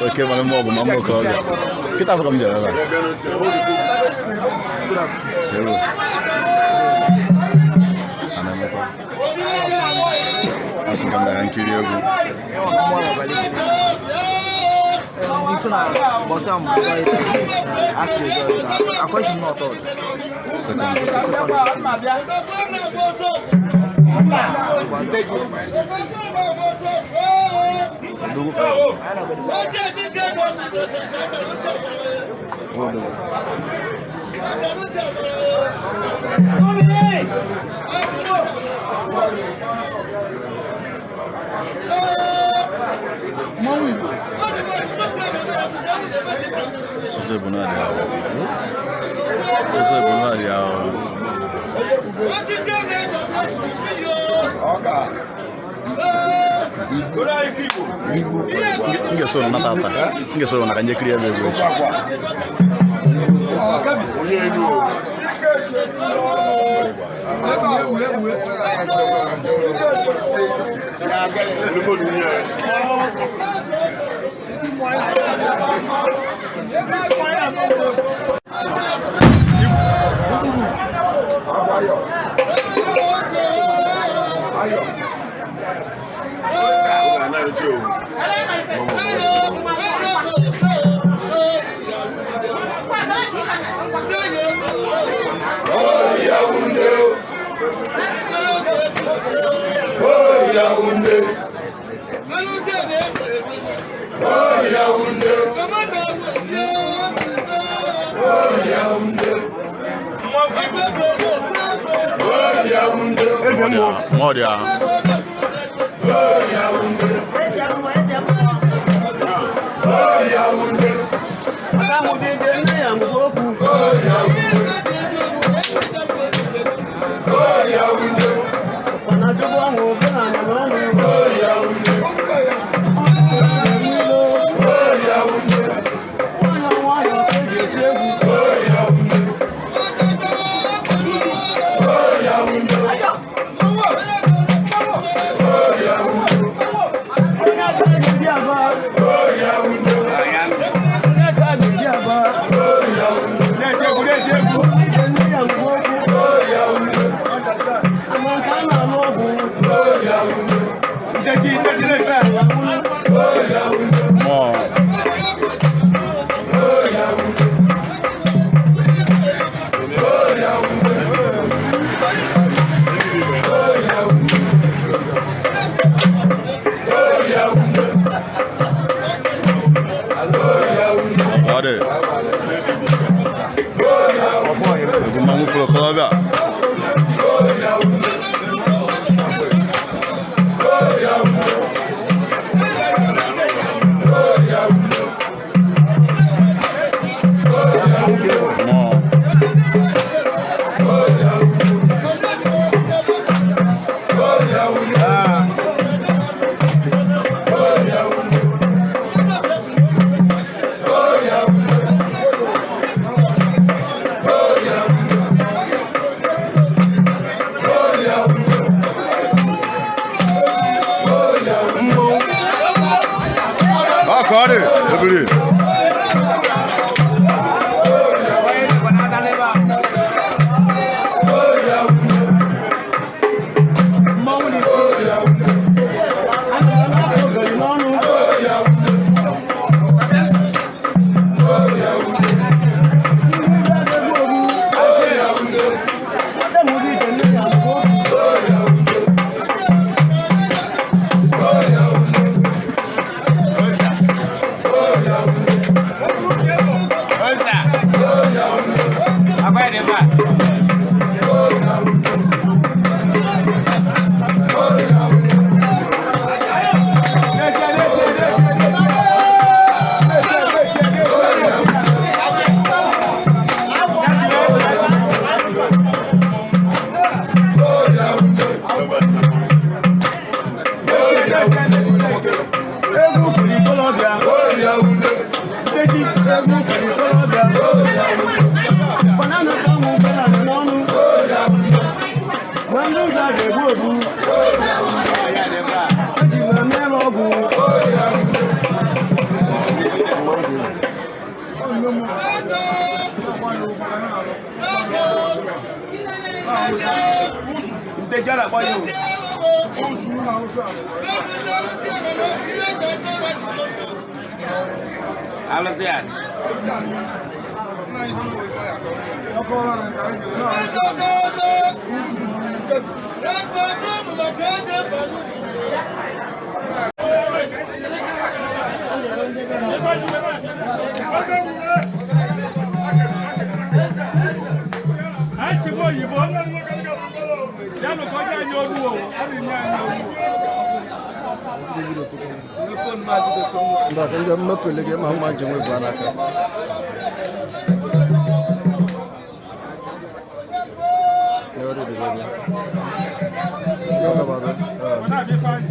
Oke mara mma ọ bụ ma mma oke ọbịa. Kịta afọ ka m jere ebe a. Ewo. A na-emekwa. Asị ka m bịara nkiri egwu. Second. Ọzọ bụ na adị ahụ. Ọzọ bụ na adị ahụ. M ga-esoro na tata. M ga-esoro na ka nje kiri ebe egwu echi. Nwa ọdị ahụ. Mmụọ. Ọ dị. Egwu mmanwụ fụrụ okorobịa. Mmụọ. Ọ ka ọ dị, ebiri. Egwu furu ikolobịa. Nkechi egwu furu ikolobịa. Banana ka ụmụ banana n'ọnụ. Ma ndị ụzọ ga-egbu ogbu. Eji m eme ọgwụ. Achịkwa oyibo ya nụkọja anyị olu o ọ bụ ime anyị olu. Mba, ka ndị mmepụle gị ma mma njem ebu n'aka. Ya ọrụ dị gị. Ya ọ gaba abịa. Ọ na-abịa Ifeanyị.